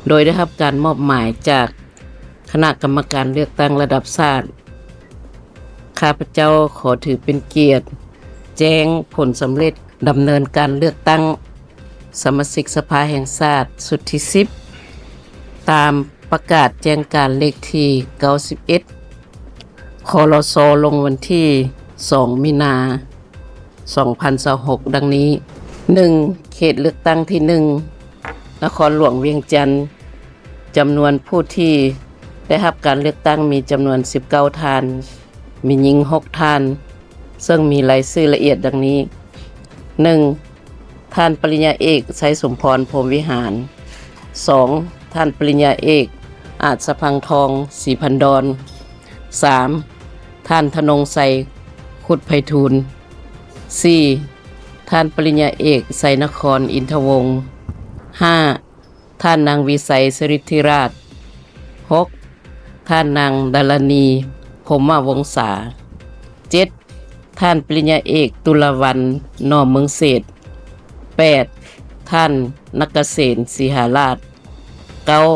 ໂດຍໄດ້ຮັບການມອບໝາຍຈາກຄະນະກຳມະການເລືອກຕັ້ງລະດັບຊາດ. ຂ້າພະເຈົ້າຂໍຖືເປັນກຽດແຈ້ງຜົນສຳເລັດດຳເນີນການເລືອກຕັ້ງສະມາຊິກສະພາແຫ່ງຊາດຊຸດທີສິບ ຕາມປະກາດແຈ້ງການເລກທີເກົ້າສິບເອັດ ຄລສ ລົງວັນທີສອງ ມີນາ ສອງພັນຊາວຫົກ ດັ່ງນີ້: ໜຶ່ງ ເຂດເລືອກຕັ້ງທີໜຶ່ງ ນະຄອນຫຼວງວຽງຈັນ, ຈຳນວນຜູ້ທີ່ໄດ້ຮັບການເລືອກຕັ້ງມີຈຳນວນສິບເກົ້າທ່ານ, ມີຍິງຫົກທ່ານ, ເຊິ່ງມີລາຍຊື່ລະອຽດດັ່ງນີ້: ໜຶ່ງ ທ່ານປະລິນຍາເອກ ໄຊສົມພອນ ພົມວິຫານ, ສອງ ທ່ານປະລິນຍາເອກ ອາດສະພັງທອງ ສີພັນດອນ, ສາມ ທ່ານທະນົງໄຊ ຄຸດໄພທູນ, ສີ່ ທ່ານປະລິນຍາເອກ ໄຊນະຄອນ ອິນທະວົງ, ຫ້າ ທ່ານນາງວິໄສ ສິລິດທິລາດ, ຫົກ ທ່ານນາງດາລະນີ ພົມມະວົງສາ, ເຈັດ ທ່ານປະລິນຍາເອກ ຕຸລາວັນ ໜໍ່ເມືອງເສດ, ແປດ ທ່ານນະກະເສນ ສີຫາລາດ, ເກົ້າ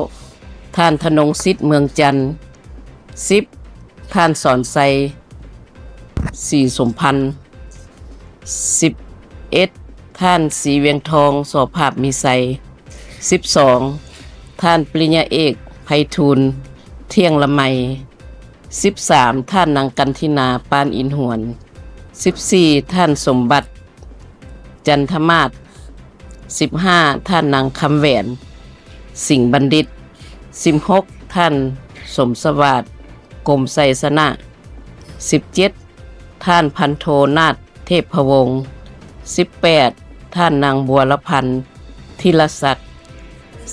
ທ່ານທະນົງສິດ ເມືອງຈັນ, ສິບ ທ່ານສອນໄຊ ສີສົມພັນ, ສິບເອັດ ທ່ານສີວຽງທອງ ສໍພາບມີໄຊ, ສິບສອງ ທ່ານປະລິນຍາເອກ ໄພທູນ ທ່ຽງລະໄມ, ສິບສາມ ທ່ານນາງກັນທິນາ ປານອິນຫວນ, ສິບສີ່ ທ່ານສົມບັດ ຈັນທະມາດ, ສິບຫ້າ ທ່ານນາງຄຳແຫວນ ສິງບັນດິດ, ສິບຫົກ ທ່ານສົມສະຫວາດ ກົມໄຊຊະນະ, ສິບເຈັດ ທ່ານພັນໂທ ນາດ ເທບພະວົງ, ສິບແປດ ທ່ານນາງບົວລະພັນ ທິລະສັກ,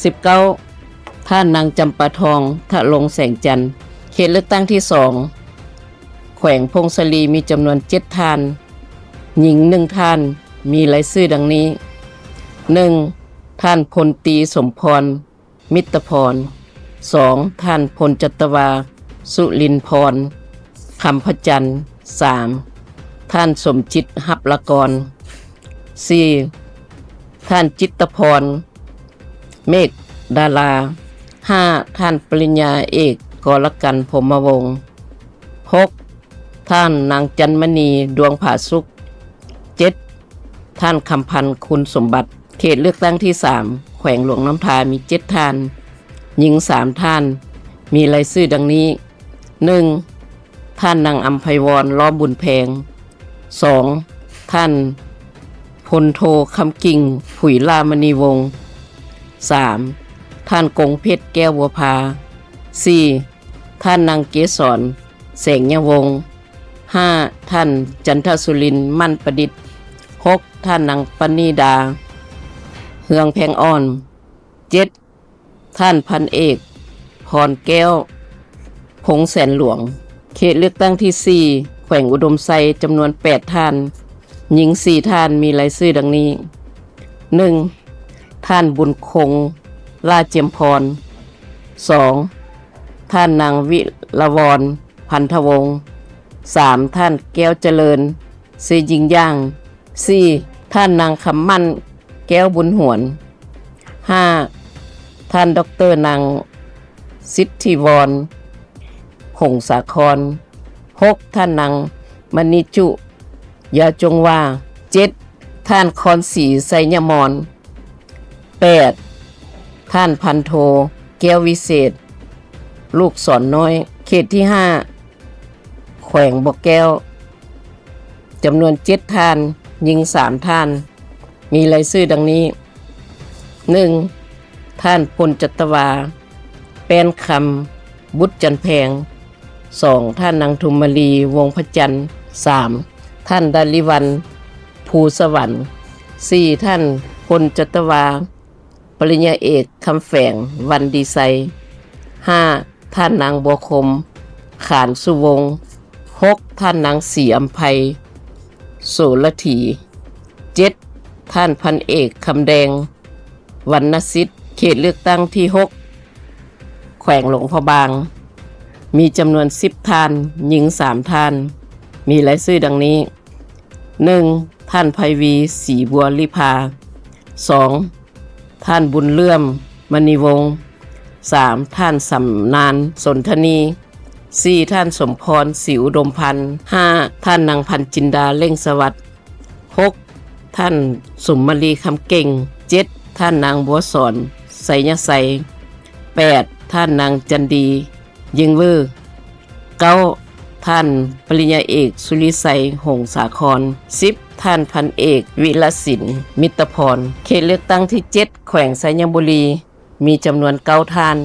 ສິບເກົ້າ ທ່ານນາງຈຳປາທອງ ທະລົງແສງຈັນ. ເຂດເລືອກຕັ້ງທີສອງ ແຂວງຜົ້ງສາລີ ມີຈຳນວນເຈັດທ່ານ, ຍິງໜຶ່ງທ່ານ, ມີລາຍຊື່ດັ່ງນີ້: ໜຶ່ງ ທ່ານພົນຕີ ສົມພອນ ມິດຕະພອນ, ສອງ ທ່ານພົນຈັດຕະວາ ສຸລິນພອນ ຄຳພະຈັນ, ສາມ ທ່ານສົມຈິດ ຮັບລະກອນ, ສີ່ ທ່ານຈິດຕະພອນ ເມກດາລາ, ຫ້າ ທ່ານປະລິນຍາເອກ ກໍລະກັນ ພົມມະວົງ, ຫົກ ທ່ານນາງຈັນມະນີ ດວງຜາສຸກ, ເຈັດ ທ່ານຄຳພັນ ຄຸນສົມບັດ. ເຂດເລືອກຕັ້ງທີສາມ ແຂວງຫຼວງນ້ຳທາ ມີເຈັດທ່ານ, ຍິງສາມທ່ານ, ມີລາຍຊື່ດັ່ງນີ້: ໜຶ່ງ ທ່ານນາງອຳໄພວອນ ລ້ອມບຸນແພງ, ສອງ ທ່ານພົນໂທ ຄຳກິ່ງ ຜຸຍຫຼ້າມະນີວົງ, ສາມ ທ່ານກົງເພັດ ແກ້ວບົວພາ, ສີ່ ທ່ານນາງເກສອນ ແສງຍະວົງ, ຫ້າ ທ່ານຈັນທະສຸລິນ ໝັ້ນປະດິດ, ຫົກ ທ່ານນາງປະນີດາ ເຮືອງແພງອ່ອນ, ເຈັດ ທ່ານພັນເອກ ພອນແກ້ວ ພົງແສນຫຼວງ. ເຂດເລືອກຕັ້ງທີສີ່ ແຂວງອຸດົມໄຊ ຈຳນວນແປດທ່ານ, ຍິງສີ່ທ່ານ, ມີລາຍຊື່ດັ່ງນີ້: ໜຶ່ງ ທ່ານບຸນຄົງ ຫຼ້າຈຽມພອນ, ສອງ ທ່ານນາງວິລະວອນ ພັນທະວົງ, ສາມ ທ່ານແກ້ວຈະເລີນ ເຊຢິງຢ່າງ, ສີ່ ທ່ານນາງຄຳໝັ້ນ ແກ້ວບຸນຫວນ, ຫ້າ ທ່ານ ດອກເຕີ ນາງ ສິດທິວອນ ຫົງສາຄອນ, ຫົກ ທ່ານນາງ ມະນີຈຸ ຢາຈົງວາ, ເຈັດ ທ່ານ ຄອນສີ ໄຊຍະມອນ, ແປດ ທ່ານ ພັນໂທ ແກ້ວວິເສດ ລູກສອນນ້ອຍ. ເຂດທີຫ້າ ແຂວງບໍ່ແກ້ວ ຈຳນວນເຈັດທ່ານ, ຍິງສາມທ່ານ, ມີລາຍຊື່ດັ່ງນີ້: ໜຶ່ງ ທ່ານພົນຈັດຕະວາ ແປ້ນຄຳ ບຸດຈັນແພງ, ສອງ ທ່ານນາງທຸມມະລີ ວົງພະຈັນ, ສາມ ທ່ານດາລິວັນ ພູສະຫວັນ, ສີ່ ທ່ານພົນຈັດຕະວາ ປະລິນຍາເອກ ຄຳແຝງ ວັນດີໄຊ, ຫ້າ ທ່ານນາງບົວຄົມ ຂານສຸວົງ, ຫົກ ທ່ານນາງສີອຳໄພ ໂສລະຖີ, ເຈັດ ທ່ານພັນເອກ ຄຳແດງ ວັນນະສິດ. ເຂດເລືອກຕັ້ງທີຫົກ ແຂວງຫຼວງພະບາງ ມີຈຳນວນສິບທ່ານ, ຍິງສາມທ່ານ, ມີລາຍຊື່ດັ່ງນີ້: ໜຶ່ງ ທ່ານໄພວີ ສີບົວລິພາ, ສອງ ທ່ານບຸນເຫຼື້ອມ ມະນີວົງ, ສາມ ທ່ານ ສຳນານ ສົນທະນີ, ສີ່ ທ່ານ ສົມພອນ ສີອຸດົມພັນ, ຫ້າ ທ່ານ ນາງ ພັນຈິນດາ ເລັ່ງສະຫວັດ, ຫົກ ທ່ານ ສົມມະລີ ຄຳເກັ່ງ, ເຈັດ ທ່ານ ນາງ ບົວສອນ ໄຊຍະໄຊ, ແປດ ທ່ານ ນາງ ຈັນດີ ຢິງເວີ, ເກົ້າ ທ່ານ ປະລິນຍາເອກ ສຸລິໄຊ ຫົງສາຄອນ, ສິບ ທ່ານ ພັນເອກ ວິລະສິນ ມິດຕະພອນ. ເຂດເລືອກຕັ້ງທີເຈັດ ແຂວງໄຊຍະບູລີ ມີຈຳນວນເກົ້າທ່ານ,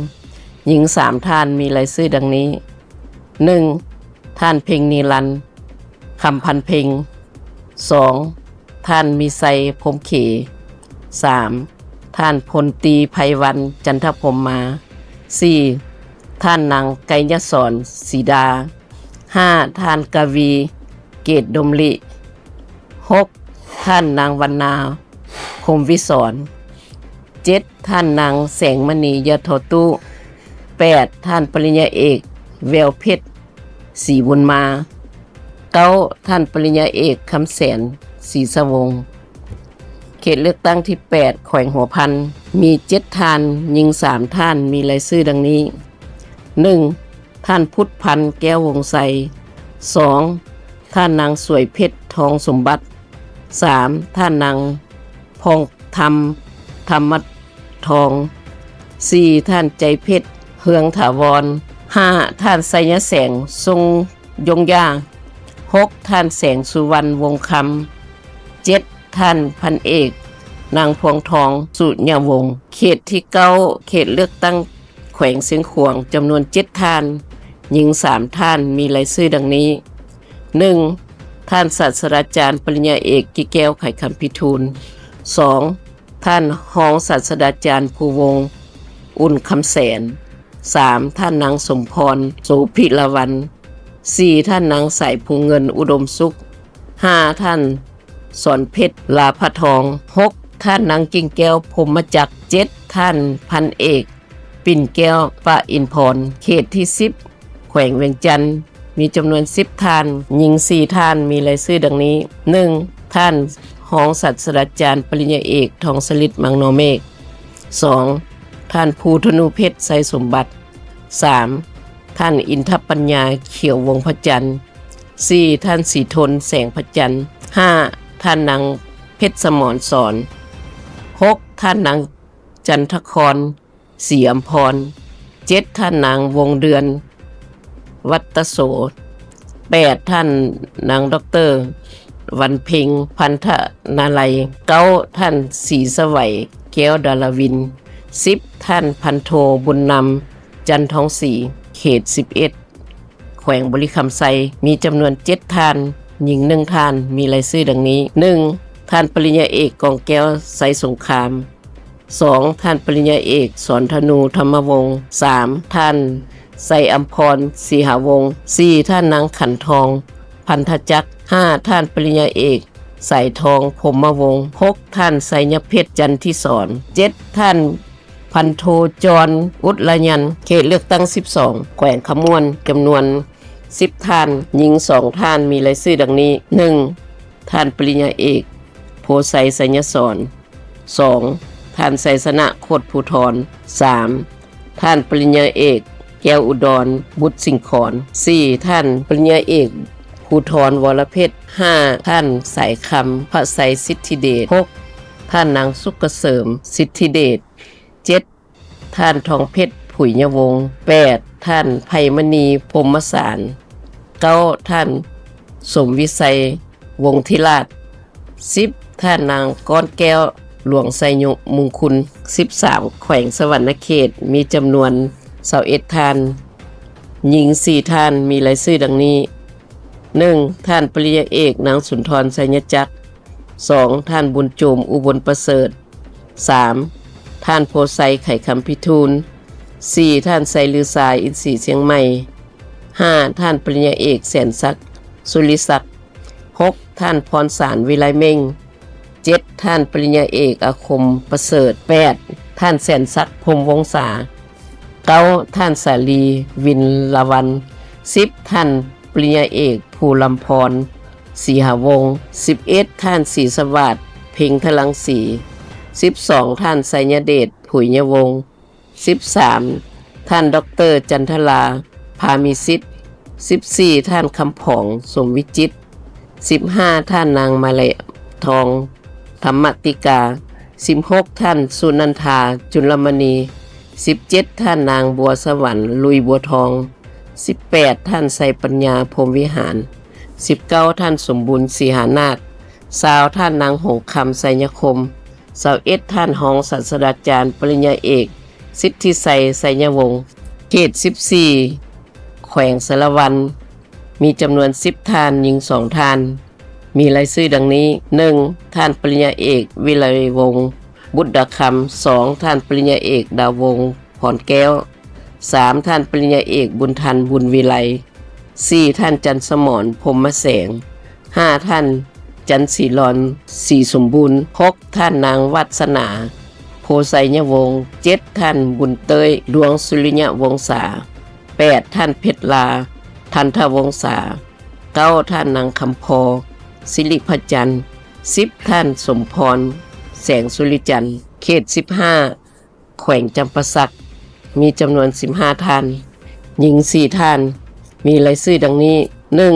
ຍິງສາມທ່ານ, ມີລາຍຊື່ດັ່ງນີ້: ໜຶ່ງ ທ່ານ ເພັງນີລັນ ຄຳພັນເພັງ, ສອງ ທ່ານ ມີໄຊ ພົມເຂ, ສາມ ທ່ານ ພົນຕີ ໄພວັນ ຈັນທະພົມມາ, ສີ່ ທ່ານ ນາງ ໄກຍະສອນ ສີດາ, ຫ້າ ທ່ານ ກະວີ ເກດດົມລິ, ຫົກ ທ່ານ ນາງ ວັນນາ ພົມວິສອນ, ເຈັດ ທ່ານ ນາງ ແສງມະນີ ຍະທໍຕູ້, ແປດ ທ່ານ ປະລິນຍາເອກ ແວວເພັດ ສີບຸນມາ, ເກົ້າ ທ່ານ ປະລິນຍາເອກ ຄຳແສນ ສີສະວົງ. ເຂດເລືອກຕັ້ງທີແປດ ແຂວງຫົວພັນ ມີເຈັດທ່ານ, ຍິງສາມທ່ານ, ມີລາຍຊື່ດັ່ງນີ້: ໜຶ່ງ ທ່ານ ພຸດພັນ ແກ້ວວົງໄຊ, ສອງ ທ່ານ ນາງ ສວຍເພັດ ທອງສົມບັດ, ສາມ ທ່ານ ນາງ ຜ່ອງທຳ ທຳມະທອງ, ສີ່ ທ່ານ ໃຈເພັດ ເຮືອງຖາວອນ, ຫ້າ ທ່ານ ໄຊຍະແສງ ຊົງຍົງຢາ, ຫົກ ທ່ານ ແສງສຸວັນ ວົງຄຳ, ເຈັດ ທ່ານ ພັນເອກ ນາງ ພວງທອງ ສຸຍະວົງ. ເຂດທີເກົ້າ ເຂດເລືອກຕັ້ງ ແຂວງຊຽງຂວາງ ຈຳນວນເຈັດທ່ານ, ຍິງສາມທ່ານ, ມີລາຍຊື່ດັ່ງນີ້: ໜຶ່ງ ທ່ານ ສາດສະດາຈານ ປະລິນຍາເອກ ກິແກ້ວ ໄຂຄຳພິທູນ, ສອງ ທ່ານ ຮອງສາດສະດາຈານ ພູວົງ ອຸ່ນຄຳແສນ, ສາມ ທ່ານ ນາງ ສົມພອນ ໂສພິລາວັນ, ສີ່ ທ່ານ ນາງ ສາຍພູເງິນ ອຸດົມສຸກ, ຫ້າ ທ່ານ ສອນເພັດ ລາພະທອງ, ຫົກ ທ່ານ ນາງ ກິ່ງແກ້ວ ພົມມະຈັກ, ເຈັດ ທ່ານ ພັນເອກ ປິ່ນແກ້ວ ປະອິນພອນ. ເຂດທີສິບ ແຂວງວຽງຈັນ ມີຈຳນວນສິບທ່ານ, ຍິງສີ່ທ່ານ, ມີລາຍຊື່ດັ່ງນີ້: ໜຶ່ງ ທ່ານ ຮອງສາດສະດາຈານ ປະລິນຍາເອກ ທອງສະລິດ ມັງນໍເມກ, ສອງ ທ່ານ ພູທະນູເພັດ ໄຊສົມບັດ, ສາມ ທ່ານ ອິນທະປັນຍາ ຂຽວວົງພະຈັນ, ສີ່ ທ່ານ ສີທົນ ແສງພະຈັນ, ຫ້າ ທ່ານ ນາງ ເພັດສະໝອນສອນ, ຫົກ ທ່ານ ນາງ ຈັນທະຄອນ ສີອຳພອນ, ເຈັດ ທ່ານ ນາງ ວົງເດືອນ ວັດຕະໂສ, ແປດ ທ່ານ ນາງ ດອກເຕີ ວັນເພັງ ພັນທະນາໄລ, ເກົ້າ ທ່ານ ສີສະໄຫວ ແກ້ວດາລາວິນ, ສິບ ທ່ານ ພັນໂທ ບຸນນຳ ຈັນທອງສີ. ເຂດສິບເອັດ ແຂວງບໍລິຄຳໄຊ ມີຈຳນວນເຈັດທ່ານ, ຍິງໜຶ່ງທ່ານ, ມີລາຍຊື່ດັ່ງນີ້: ໜຶ່ງ ທ່ານ ປະລິນຍາເອກ ກອງແກ້ວ ໄຊສົງຄາມ, ສອງ ທ່ານ ປະລິນຍາເອກ ສອນທະນູ ທຳມະວົງ, ສາມ ທ່ານ ໄຊອຳພອນ ສີຫາວົງ, ສີ່ ທ່ານ ນາງ ຂັນທອງ ພັນທະຈັກ, ຫ້າ ທ່ານ ປະລິນຍາເອກ ສາຍທອງ ພົມມະວົງ, ຫົກ ທ່ານ ໄຊຍະເພັດ ຈັນທິສອນ, ເຈັດ ທ່ານ ພັນໂທ ຈອນ ອຸດລະຍັນ. ເຂດເລືອກຕັ້ງສິບສອງ ແຂວງຄຳມ່ວນ ຈຳນວນສິບທ່ານ, ຍິງສອງທ່ານ, ມີລາຍຊື່ດັ່ງນີ້: ໜຶ່ງ ທ່ານ ປະລິນຍາເອກ ໂພໄຊ ໄຊຍະສອນ, ສອງ ທ່ານ ໄຊຊະນະ ໂຄດພູທອນ, ສາມ ທ່ານ ປະລິນຍາເອກ ແກ້ວອຸດອນ ບຸດສິງຂອນ, ສີ່ ທ່ານ ປະລິນຍາເອກ ພູທອນ ວໍລະເພັດ, ຫ້າ ທ່ານ ສາຍຄຳ ພະໄຊສິດທິເດດ, ຫົກ ທ່ານ ນາງ ສຸກກະເສີມ ສິດທິເດດ, ເຈັດ ທ່ານ ທອງເພັດ ຜຸຍຍະວົງ, ແປດ ທ່ານ ໄພມະນີ ພົມມະສານ, ເກົ້າ ທ່ານ ສົມວິໄຊ ວົງທິລາດ, ສິບ ທ່ານ ນາງ ກ້ອນແກ້ວ ຫຼວງໄຊຍະມຸງຄຸນ. ສິບສາມ ແຂວງສະຫວັນນະເຂດ ມີຈຳນວນຊາວເອັດທ່ານ, ຍິງສີ່ທ່ານ, ມີລາຍຊື່ດັ່ງນີ້: ໜຶ່ງ ທ່ານ ປະລິນຍາເອກ ນາງ ສຸນທອນ ໄຊຍະຈັກ, ສອງ ທ່ານ ບຸນໂຈມ ອຸບົນປະເສີດ, ສາມ ທ່ານ ໂພໄຊ ໄຂຄຳພິທູນ, ສີ່ ທ່ານ ໄຊລືຊາ ອິນສີຊຽງໃໝ່, ຫ້າ ທ່ານ ປະລິນຍາເອກ ແສນສັກ ສຸລິສັກ, ຫົກ ທ່ານ ພອນສານ ວິໄລເມັ່ງ, ເຈັດ ທ່ານ ປະລິນຍາເອກ ອາຄົມ ປະເສີດ, ແປດ ທ່ານ ແສນສັກ ພົມວົງສາ, ເກົ້າ ທ່ານ ສາລີ ວິນລາວັນ, ສິບ ທ່ານ ປະລິນຍາເອກ ພູລຳພອນ ສີຫາວົງ, ສິບເອັດ ທ່ານ ສີສະຫວາດ ເພັງທະລັງສີ, ສິບສອງ ທ່ານ ໄຊຍະເດດ ຜຸຍຍະວົງ, ສິບສາມ ທ່ານ ດອກເຕີ ຈັນທະລາ ພາມີສິດ, ສິບສີ່ ທ່ານ ຄຳຜອງ ສົມວິຈິດ, ສິບຫ້າ ທ່ານນາງ ມາໄລທອງ ທຳມະຕິກາ, ສິບຫົກ ທ່ານ ສຸນັນທາ ຈຸນລະມະນີ, ສິບເຈັດ ທ່ານນາງ ບົວສະຫວັນ ລຸຍບົວທອງ, ສິບແປດ ທ່ານ ໄຊປັນຍາ ພົມວິຫານ, ສິບເກົ້າ ທ່ານ ສົມບູນ ສີຫານາດ, ຊາວ ທ່ານນາງ ຫົງຄຳ ໄຊຍະຄົມ, ຊາວເອັດ ທ່ານຮອງສາດສະດາຈານ ປະລິນຍາເອກ ສິດທິໄຊ ໄຊຍະວົງ. ເຂດສິບສີ່ ແຂວງສາລະວັນ ມີຈຳນວນສິບທ່ານ, ຍິງສອງທ່ານ. ມີລາຍຊື່ດັ່ງນີ້: ໜຶ່ງ ທ່ານປະລິນຍາເອກ ວິໄລວົງ ບຸດດາຄຳ, ສອງ ທ່ານປະລິນຍາເອກ ດາວົງ ພອນແກ້ວ, ສາມ ທ່ານປະລິນຍາເອກ ບຸນທັນ ບຸນວິໄລ, ສີ່ ທ່ານ ຈັນສະໝອນ ພົມມະແສງ, ຫ້າ ທ່ານ ຈັນສີລອນ ສີສົມບູນ, ຫົກ ທ່ານນາງ ວັດສະໜາ ໂພໄຊຍະວົງ, ເຈັດ ທ່ານ ບຸນເຕີຍ ດວງສຸລິຍະວົງສາ, ແປດ ທ່ານ ເພັດລາ ທັນທະວົງສາ, ເກົ້າ ທ່ານນາງ ຄຳພໍ ສິລິພະຈັນ, ສິບ ທ່ານ ສົມພອນ ແສງສຸລິຈັນ. ເຂດສິບຫ້າ ແຂວງຈຳປາສັກ ມີຈຳນວນສິບຫ້າທ່ານ, ຍິງສີ່ທ່ານ. ມີລາຍຊື່ດັ່ງນີ້: ໜຶ່ງ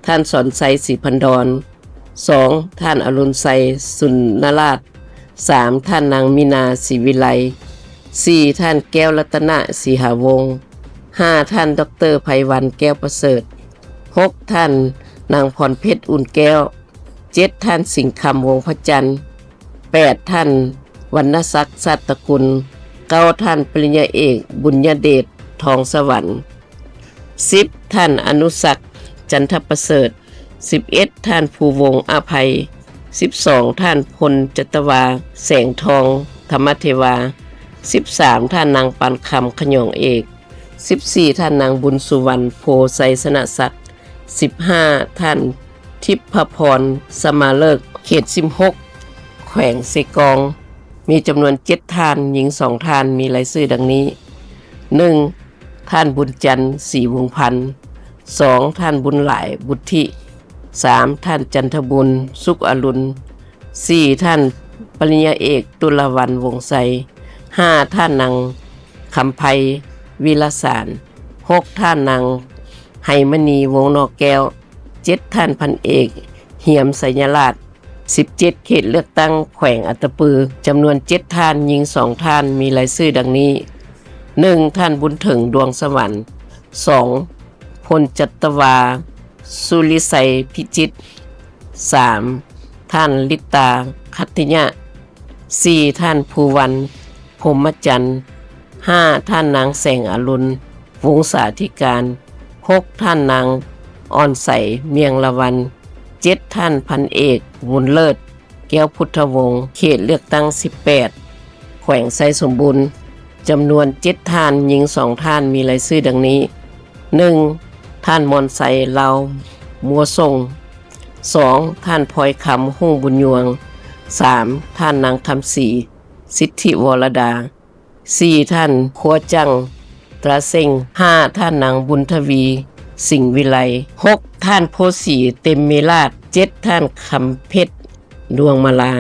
ທ່ານ ສອນໄຊ ສີພັນດອນ, ສອງ ທ່ານ ອະລຸນໄຊ ສຸນນະລາດ, ສາມ ທ່ານນາງ ມີນາ ສີວິໄລ, ສີ່ ທ່ານ ແກ້ວລັດຕະນະ ສີຫາວົງ, ຫ້າ ທ່ານ ດອກເຕີ ໄພວັນ ແກ້ວປະເສີດ, ຫົກ ທ່ານນາງ ພອນເພັດ ອຸ່ນແກ້ວ, ເຈັດ ທ່ານ ສິງຄຳ ວົງພະຈັນ, ແປດ ທ່ານ ວັນນະສັກ ສາດຕະກຸນ, ເກົ້າ ທ່ານ ປະລິນຍາເອກ ບຸນຍະເດດ ທອງສະຫວັນ, ສິບ ທ່ານ ອະນຸສັກ ຈັນທະປະເສີດ, ສິບເອັດ ທ່ານ ພູວົງ ອະໄພ, ສິບສອງ ທ່ານ ພົນຈັດຕະວາ ແສງທອງ ທຳມະເທວາ, ສິບສາມ ທ່ານ ນາງ ປານຄຳ ຂະຫຍອງເອກ, ສິບສີ່ ທ່ານນາງ ບຸນສຸວັນ ໂພໄຊຊະນະສັກ, ສິບຫ້າ ທ່ານ ທິບພະພອນ ສະມາເລີກ. ເຂດສິບຫົກ ແຂວງເຊກອງ ມີຈຳນວນເຈັດທ່ານ, ຍິງສອງທ່ານ. ມີລາຍຊື່ດັ່ງນີ້: ໜຶ່ງ ທ່ານ ບຸນຈັນ ສີວົງພັນ, ສອງ ທ່ານ ບຸນຫຼາຍ ບຸດທິ, ສາມ ທ່ານ ຈັນທະບຸນ ສຸກອະລຸນ, ສີ່ ທ່ານ ປະລິນຍາເອກ ຕຸລາວັນ ວົງໄຊ, ຫ້າ ທ່ານ ນາງ ຄຳໄພ ວິລະສານ, ຫົກ ທ່ານນາງ ໄຮມະນີ ວົງນອກແກ້ວ, ເຈັດ ທ່ານ ພັນເອກ ຫຽມ ໄຊຍະລາດ. ສິບເຈັດ ເຂດເລືອກຕັ້ງແຂວງອັດຕະປື ຈຳນວນເຈັດທ່ານ, ຍິງສອງທ່ານ. ມີລາຍຊື່ດັ່ງນີ້: ໜຶ່ງ ທ່ານ ບຸນເຖິງ ດວງສະຫວັນ, ສອງ ພົນຈັດຕະວາ ສຸລິໄຊພິຈິດ, ສາມ ທ່ານ ລິດຕາ ຂັດຕິຍະ, ສີ່ ທ່ານ ພູວັນ ພົມມະຈັນ, ຫ້າ ທ່ານນາງ ແສງອະລຸນ ວົງສາທິການ, ຫົກ ທ່ານນາງ ອ່ອນໃສ ມຽງລະວັນ, ເຈັດ ທ່ານ ພັນເອກ ບຸນເລີດ ແກ້ວພຸດທະວົງ. ເຂດເລືອກຕັ້ງສິບແປດ ແຂວງໄຊສົມບູນ ຈຳນວນເຈັດທ່ານ, ຍິງສອງທ່ານ. ມີລາຍຊື່ດັ່ງນີ້: ໜຶ່ງ ທ່ານ ມອນໄຊ ລາວມົວສົ່ງ, ສອງ ທ່ານ ພອຍຄຳ ຮຸ່ງບຸນຍວງ, ສາມ ທ່ານນາງ ຄຳສີ ສິດທິວໍລະດາ, ສີ່ ທ່ານ ຄົວຈັງ ຕຣາເສັງ, ຫ້າ ທ່ານນາງ ບຸນທະວີ ສິງວິໄລ, ຫົກ ທ່ານ ໂພສີ ເຕັມມີລາດ, ເຈັດ ທ່ານ ຄຳເພັດ ດວງມາລາ.